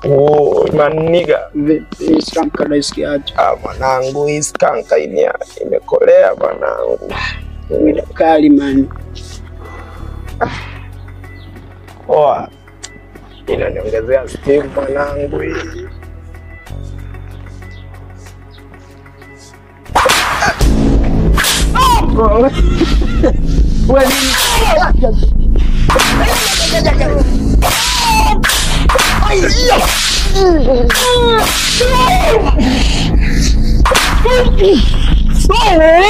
Oh, maniga. Vipi skanka naisikiaje? Ah, mwanangu, hii skanka imekolea mwanangu. Kali man. Poa. Inaniongezea steam mwanangu hii. Oh! Wewe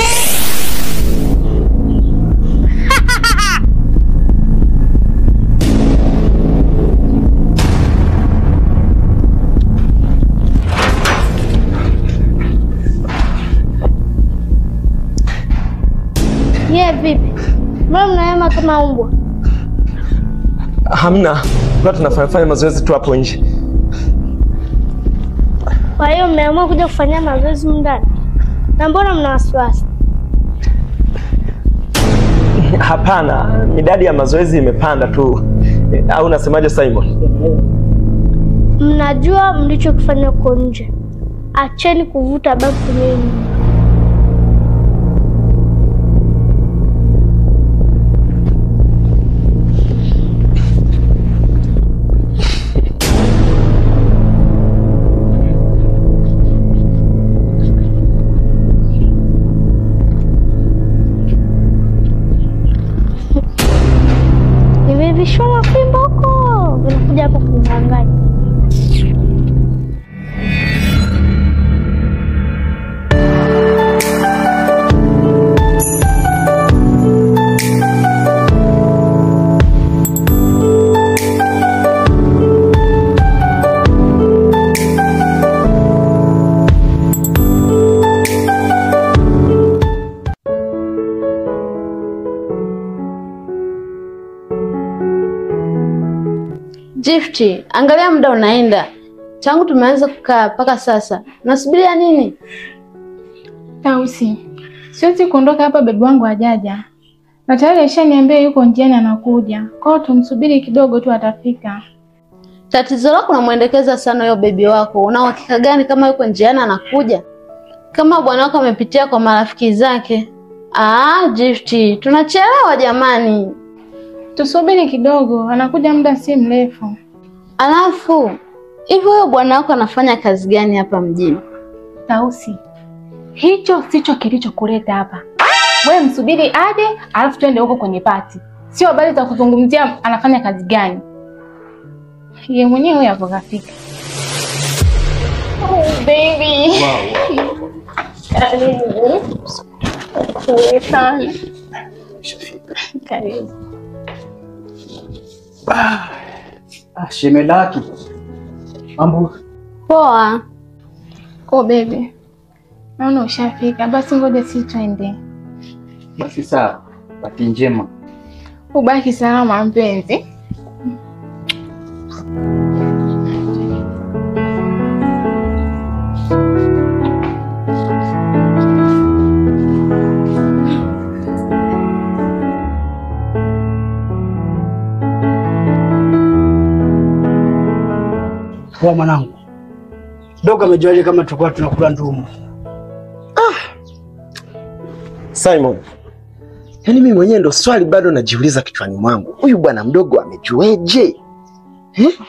Ye, vipi? Mbona mnahema kama umbwa? Hamna. Kwa tunafanya mazoezi tu hapo nje. Kwa hiyo mmeamua kuja kufanyia mazoezi ndani? Na mbona mna wasiwasi? Hapana, idadi ya mazoezi imepanda tu. Au unasemaje Simon? Mnajua mlichokifanya huko nje. Acheni kuvuta bangi kwenye. Nimevishona fimbo huko, vinakuja hapa kunidanganya. Gifty, angalia muda unaenda. Tangu tumeanza kukaa mpaka sasa. Nasubiria nini? Tausi, siwezi kuondoka hapa, bebi wangu hajaja. Na tayari alishaniambia yuko njiani anakuja. Kwa hiyo tumsubiri kidogo tu atafika. Tatizo lako unamuendekeza sana huyo bebi wako. Una uhakika gani kama yuko njiani anakuja? Kama bwana wako amepitia kwa marafiki zake. Ah, Gifty, tunachelewa jamani. Tusubiri kidogo, anakuja muda si mrefu. Alafu, hivyo huyo bwana wako anafanya kazi gani hapa mjini? Tausi, hicho sicho kilichokuleta hapa. Wewe msubiri aje, alafu twende huko kwenye party. Sio habari za kuzungumzia anafanya kazi gani. Yeye mwenyewe hapo kafika. Oh baby. Wow, wow. Karibu. Sana. Karibu. Ah, shemelaki. Mambo poa. Oh baby. Naona ushafika. Basi ngoja sisi twende. Basi sawa. Bahati njema. Ubaki salama mpenzi. Kwa mwanangu. Dogo amejuaje kama tulikuwa tunakula ndumu? Ah. Simon. Yaani mimi mwenyewe ndo swali bado najiuliza kichwani mwangu. Huyu bwana mdogo amejueje? Eh?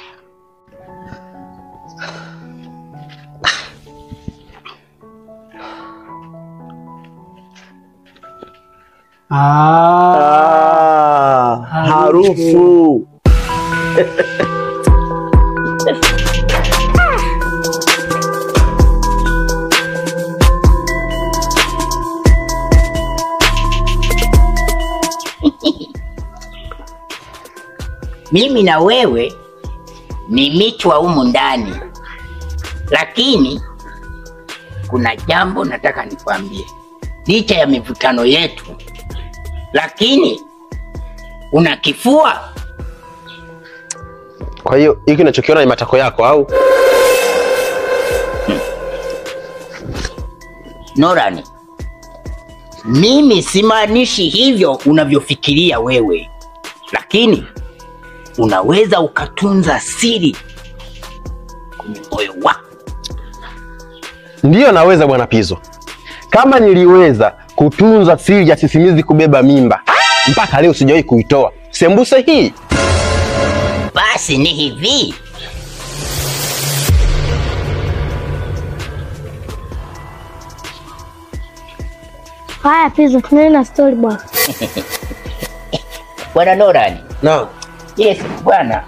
Harufu. Mimi na wewe ni michwa humu ndani, lakini kuna jambo nataka nikwambie. Licha ya mivutano yetu, lakini una kifua. Kwa hiyo hiki unachokiona ni matako yako au? Norani, mimi simaanishi hivyo unavyofikiria wewe, lakini unaweza ukatunza siri kwenye moyo wako. Ndiyo naweza bwana Pizzo. Kama niliweza kutunza siri ya sisimizi kubeba mimba, mpaka leo sijawahi kuitoa. Sembuse hii. Basi ni hivi. Haya Pizzo, tunaenda na story bwana. Bwana Noran. Naam. Yes, bwana.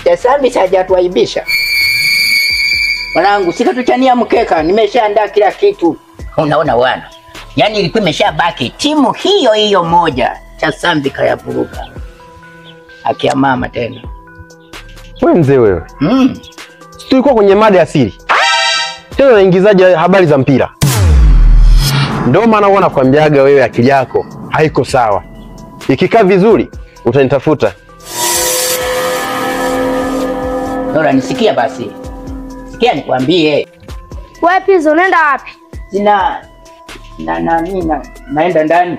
Tasambi hajatuaibisha. Mwanangu, sikatuchania mkeka, nimeshaandaa kila kitu. Unaona bwana. Yaani ilikuwa imeshabaki timu hiyo hiyo moja. Chasambi kayavuruga. Akia mama tena. Wewe mzee wewe. Tulikuwa kwenye mada ya siri. Tena unaingizaje habari za mpira? Ndio maana huwa nakwambiaga wewe akili yako haiko sawa. Ikikaa vizuri utanitafuta. Nora, nisikia basi. Sikia nikwambie. Wewe Pizzo unaenda wapi? Sina na naenda ndani.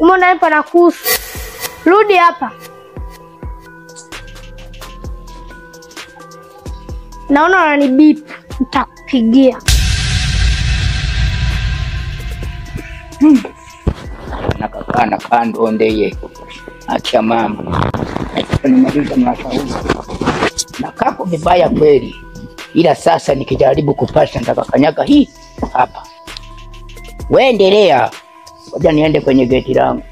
Umeona hapa na kuhusu. Rudi hapa. Naona unanibip, nitakupigia. Nakakana kando ndeye. Acha mama. Nimaliza mwaka huu. Nakako vibaya kweli. Ila sasa nikijaribu kupasha nitakakanyaga hii hapa. Wewe endelea. Ngoja niende kwenye geti langu.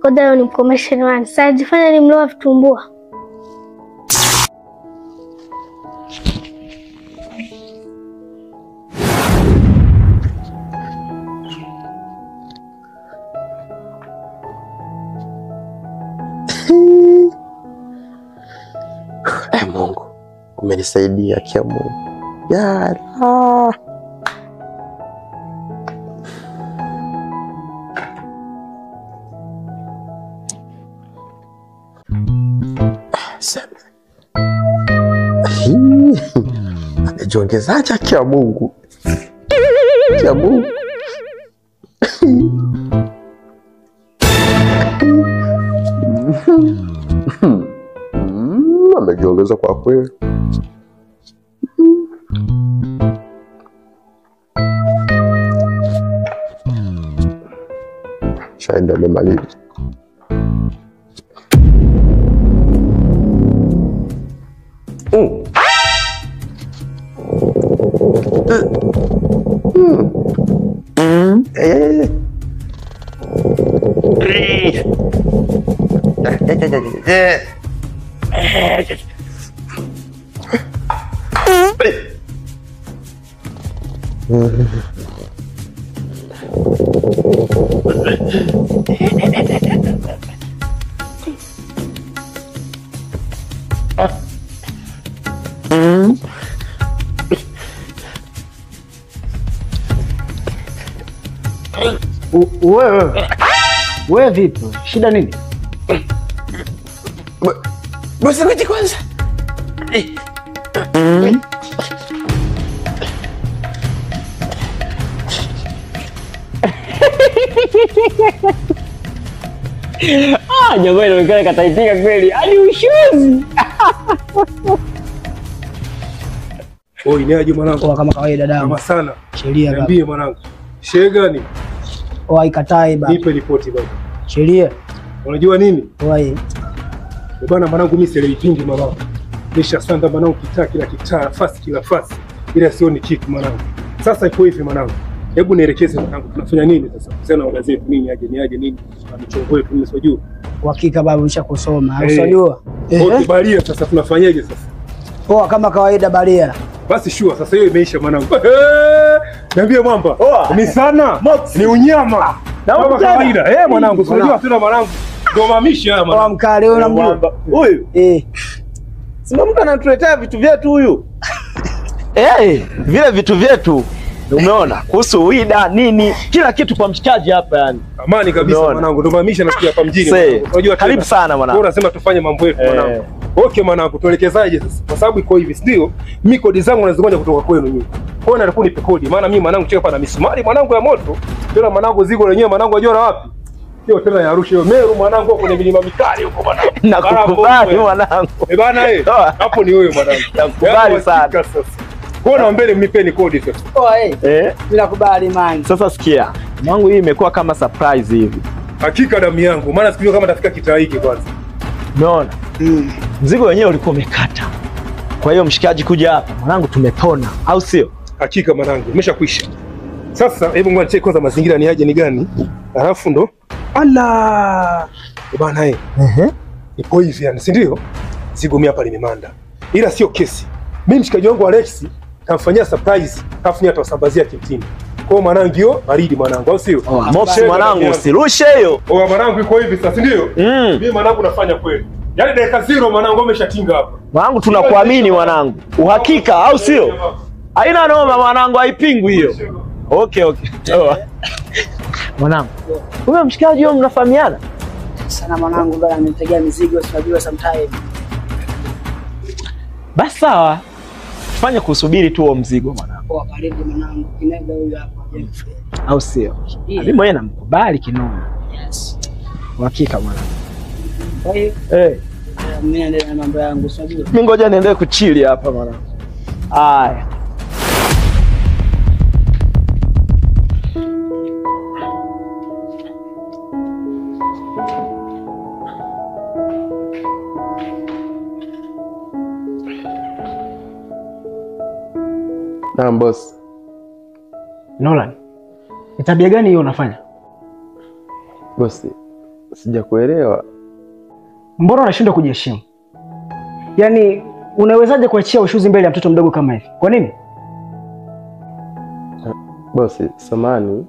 Koda ni mkomeshe wani. Sasa jifanya ni mloa vitumbua. Mungu, umenisaidia kia Mungu. Ya Allah. Amejiongezaje kia Mungu? Kia Mungu. Amejiongeza kwa kweli. Shaenda amemaliza. Wewe vipi? Shida nini? Bosi ngoja kwanza. Ah, jamaa inaonekana kataitika kweli. Hadi ushozi. Oi, ni aje mwanangu? Kama kawaida dadangu. Kama sana. Sheria baba. Niambie mwanangu. Sheria gani? Oi, katai baba. Nipe ripoti baba. Sheria. Unajua nini? Oi. Bwana mwanangu mimi sielewi pingi mwanangu. Nishasanda mwanangu kitaa kila kitaa, nafasi kila nafasi. Ila sioni kitu mwanangu. Sasa ipo hivi mwanangu. Hebu nielekeze mwanangu tunafanya nini sasa? Kuhusiana na gazeti nini aje ni aje nini? Michongo yetu mimi sijui. Hakika baba ushakusoma, usijua. Okay, baria sasa tunafanyaje sasa? Poa kama kawaida baria. Basi shua sasa hiyo imeisha mwanangu. Niambie mwamba. Ni sana. Ni unyama. Kama kawaida. Mwanangu, unajua tuna mwanangu. Ndio mamishi haya mwanangu. Poa mkale wewe unamjua. Huyu? Si ndio mtu anatuletea vitu vyetu huyu. Vile vitu vyetu. Umeona? Kuhusu wida nini kila kitu kwa mshikaji hapa yani. Amani kabisa mwanangu. Ndio mamisha nasikia hapa mjini. Unajua karibu sana mwanangu. Wewe unasema tufanye mambo yetu mwanangu. Okay mwanangu, tuelekezaje sasa? Kwa sababu iko hivi, si ndio? Mimi kodi zangu nazigoja kutoka kwenu nyinyi. Kwa hiyo nataka nipe kodi, maana mimi mwanangu cheka pana misumari mwanangu ya moto. Tena mwanangu zigo lenyewe mwanangu ajora wapi? Hiyo tena ya Arusha hiyo Meru mwanangu kwenye milima mikali huko mwanangu. Nakukubali mwanangu. Eh bana eh. Hapo ni wewe mwanangu. Nakukubali sana. Kwa hiyo naombeni mnipeni kodi sasa. Poa eh. Mimi nakubali man. Sasa sikia. Mwanangu hii imekuwa kama surprise hivi. Hakika damu yangu, maana sikujua kama tafika kitaa hiki kwanza. Unaona? Mzigo wenyewe ulikuwa umekata. Kwa hiyo mshikaji kuja hapa, mwanangu tumepona, au sio? Hakika mwanangu, umeshakwisha. Sasa hebu ngoja nicheke kwanza mazingira ni aje ni gani? Alafu ndo ala bana eh. Ipo hivi yani, si ndio? Zigo mimi hapa limemanda. Ila sio kesi. Mimi mshikaji wangu Alex kamfanyia surprise, alafu atawasambazia kimtini. Kwa hiyo mwanangu hiyo baridi mwanangu, au sio? Mops mwanangu usirushe hiyo. Oh mwanangu iko hivi sasa, si ndio? Mimi mwanangu nafanya kweli. Yaani dakika 0 mwanangu ameshatinga hapa. Mwanangu tunakuamini mwanangu. Uhakika au sio? Haina noma mwanangu, haipingwi hiyo. Okay okay. Mwanangu. Wewe mshikaji wao mnafahamiana? Sana mwanangu bwana, amenitegea mizigo tunajua sometime. Basi sawa. Tufanye kusubiri tu huo mzigo mwanangu. Poa baridi mwanangu, kinega huyu hapa. Au sio? Mimi mwenyewe namkubali kinoma. Yes. Uhakika mwanangu. Kwa hiyo mimi naendelea na mambo yangu, unajua. Mimi ngoja niendelee kuchili hapa mwanangu. Haya. Naam boss. Nolan, ni tabia gani hiyo unafanya? Boss, sijakuelewa. Mbona unashindwa kujiheshimu? Yaani unawezaje kuachia ushuzi mbele ya mtoto mdogo kama hivi? Kwa nini? Boss, samani.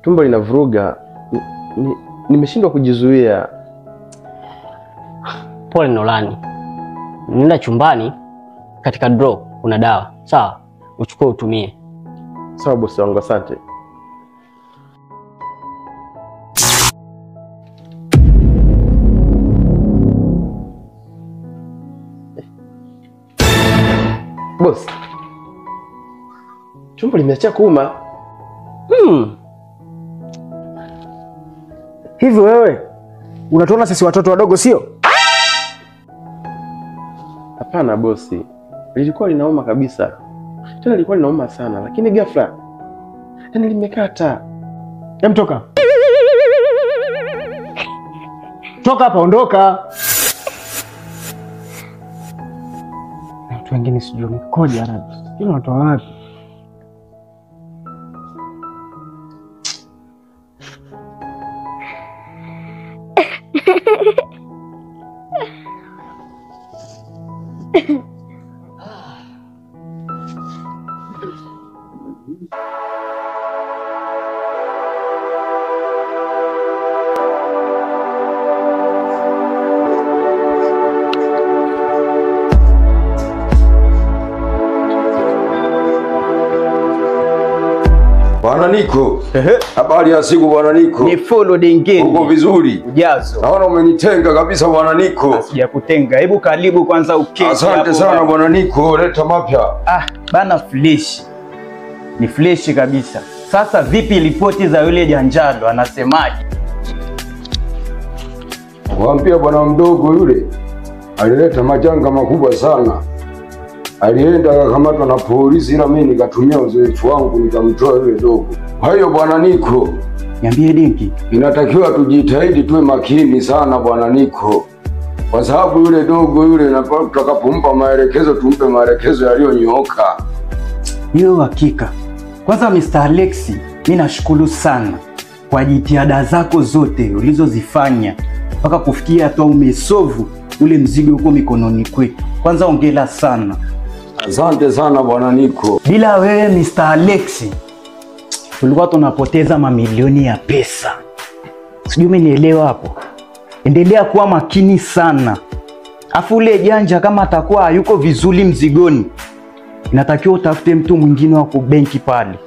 Tumbo linavuruga. Nimeshindwa kujizuia. Pole Nolan. Nenda chumbani katika draw kuna dawa. Sawa? Uchukue utumie. Sawa bosi wangu, asante. Boss, tumbo limeacha kuuma. Hivi wewe unatuona sisi watoto wadogo sio? Hapana bosi, lilikuwa linauma kabisa. Tena lilikuwa linauma sana, lakini ghafla yani limekata. Hem, toka. Toka hapa, ondoka. Watu wengine sijui mkoja rabi. Sijui wanatoa wapi. Bwana Niko. Habari ya siku Bwana Niko. Ni follow dingine. Uko vizuri? Ujazo. Naona umenitenga kabisa Bwana Niko. Sijakutenga. Hebu karibu kwanza uketi. Asante sana Bwana Niko, leta mapya. Ah, bana fresh. Ni fresh kabisa. Sasa vipi ripoti za yule Janjalo anasemaje? Waambia bwana mdogo yule alileta majanga makubwa sana. Alienda akakamatwa na polisi, ila mimi nikatumia uzoefu wangu nikamtoa yule dogo. Kwa hiyo Bwana Niko, niambie Dinki, inatakiwa tujitahidi tuwe makini sana Bwana Niko, kwa sababu yule dogo yule tutakapompa maelekezo tumpe maelekezo yaliyonyooka. Hiyo hakika. Kwanza Mr. Alexi, mimi nashukuru sana kwa jitihada zako zote ulizozifanya mpaka kufikia hatua umesovu ule mzigo uko mikononi kwetu. Kwanza hongera sana. Asante sana Bwana Niko. Bila wewe Mr. Alexi tulikuwa tunapoteza mamilioni ya pesa. Sijui umenielewa hapo. Endelea kuwa makini sana. Afu ule Janja kama atakuwa hayuko vizuri mzigoni, inatakiwa utafute mtu mwingine wa kubenki pale.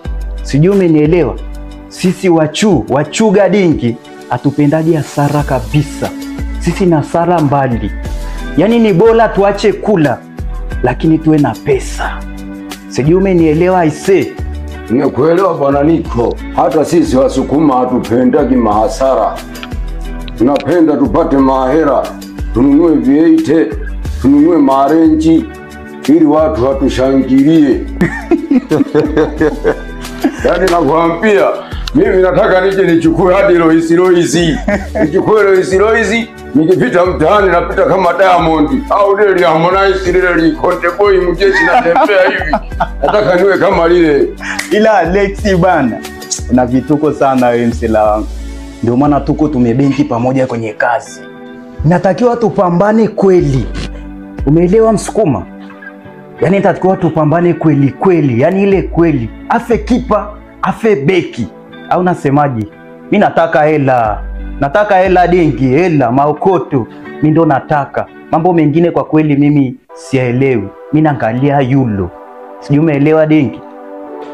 Sijui umenielewa. Sisi wachuga Dinki hatupendaji hasara kabisa. Sisi na sala mbali. Yaani ni bora tuache kula lakini tuwe na pesa. Sijui umenielewa aise. Nimekuelewa bwana Niko. Hata sisi Wasukuma hatupendagi mahasara. Tunapenda tupate mahera, tununue V8, tununue marenji ili watu watushangilie. Yaani nakwambia mimi nataka nije nichukue hadi Rolls Royce. Nichukue Rolls Royce, nikipita mtaani napita kama Diamond au lile Harmonize lile Konde Boy mjeshi natembea hivi. Nataka niwe kama lile. Ila Alexi bana, una vituko sana wewe msela wangu. Ndio maana tuko tumebenki pamoja kwenye kazi. Natakiwa tupambane kweli. Umeelewa Msukuma? Yaani natakiwa tupambane kweli kweli, yaani ile kweli. Afe kipa, afe beki. Au nasemaje? Mimi nataka hela. Nataka hela dingi, hela maokoto. Mimi ndo nataka. Mambo mengine kwa kweli mimi siyaelewi. Mimi naangalia yulo. Sijui umeelewa dingi?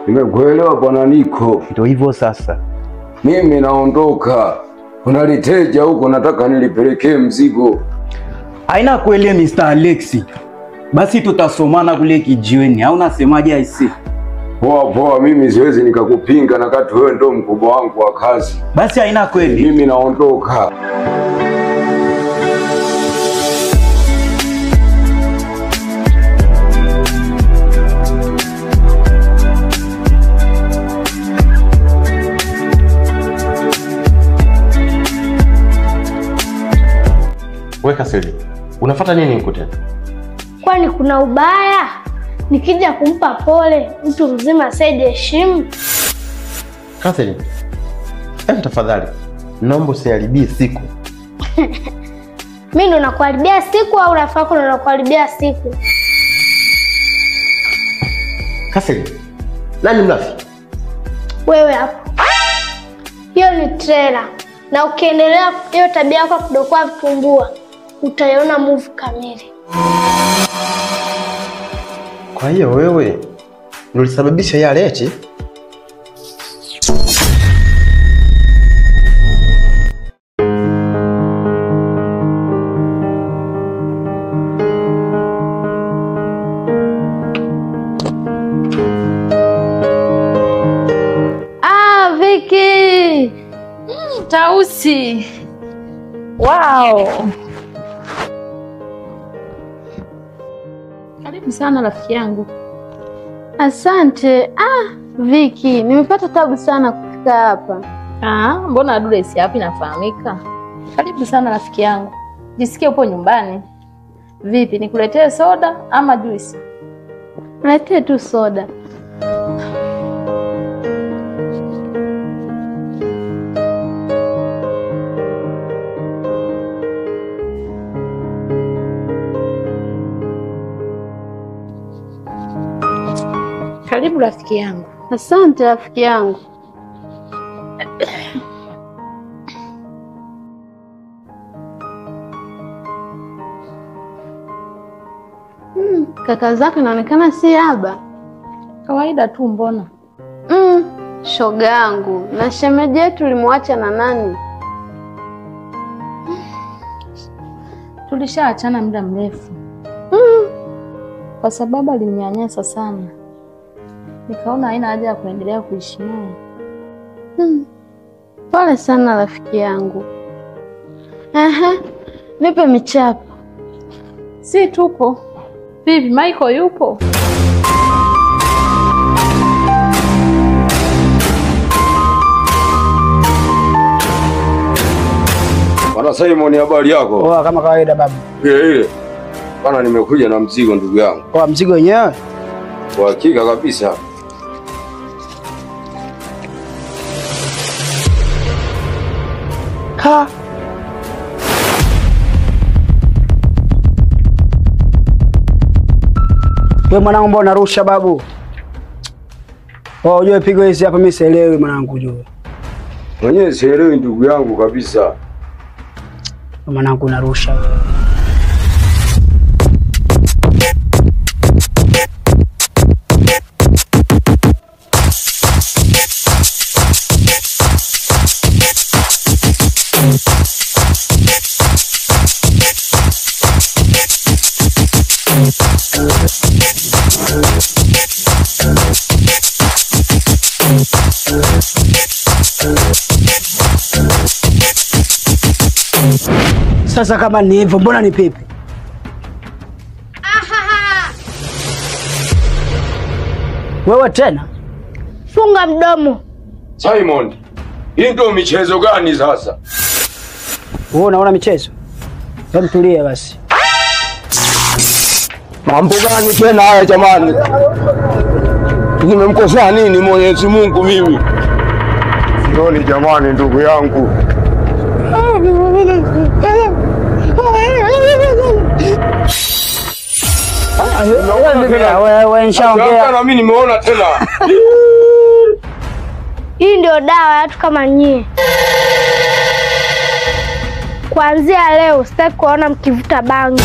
Nimekuelewa bwana Niko. Ndio hivyo sasa. Mimi naondoka. Kuna liteja huko nataka nilipelekee mzigo. Haina kweli Mr. Alexi. Basi tutasomana kule kijiweni. Au nasemaje aise? Poa poa, mimi siwezi nikakupinga na kati wewe ndo mkubwa wangu wa kazi. Basi haina kweli. Mimi naondoka. Weka siri. Unafuata nini huko tena? Kwani kuna ubaya? Nikija kumpa pole mtu mzima asiyejiheshimu? Catherine, hebu tafadhali naomba usiniharibie siku. Mimi ndo nakuharibia siku au rafiki yako ndo nakuharibia siku? Catherine, nani mlafi? Wewe hapo. Hiyo ni trailer. Na ukiendelea hiyo tabia yako kudokoa vitumbua, utaiona move kamili. Kwa hiyo wewe ndio ulisababisha yale eti? Ah, Vicky. Tausi. Wow. Karibu sana rafiki yangu. Asante. Ah, Vicky, nimepata tabu sana kufika hapa. Ah, mbona address hapa inafahamika? Karibu sana rafiki yangu. Jisikie upo nyumbani. Vipi, nikuletee soda ama juice? Niletee tu soda. Karibu rafiki yangu. Asante rafiki yangu. Kaka zako inaonekana si haba. Kawaida tu mbona? Shoga yangu, na shemeji yetu ulimwacha na nani? Tulishaachana muda mrefu. Kwa sababu alininyanyasa sana. Nikaona haina haja ya kuendelea kuishi naye. Pole sana rafiki yangu. Aha, nipe michapo. Si tupo. Vipi, Michael yupo? Bwana Simon, habari yako? Poa kama kawaida babu. Ile ile. Bwana nimekuja na mzigo ndugu yangu. Poa, mzigo wenyewe? Kwa hakika kabisa. Ha. Wewe mwanangu mbona unarusha babu? Oh, unajua pigo hizi hapa mimi sielewi mwanangu ujue. Mwenyewe sielewi ndugu yangu kabisa. Mwanangu unarusha wewe. Sasa kama ni hivyo mbona ni pipi? Wewe tena? Funga mdomo. Simon, hii ndio michezo gani sasa? Wewe unaona michezo? Hebu tulia basi. Mambo gani tena haya jamani? Nimemkosea nini Mwenyezi Mungu mimi? Sioni jamani ndugu yangu. Wewe nishaongea. Na mimi nimeona tena. Hii ndio dawa ya watu kama nyie. Kuanzia leo sitaki kuona mkivuta bangi.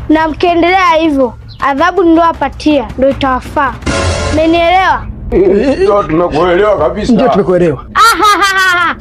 Na mkiendelea hivyo, adhabu niliyowapatia ndio itawafaa. Mmenielewa? Ndio tumekuelewa kabisa. Ndio tumekuelewa. Ahahaha.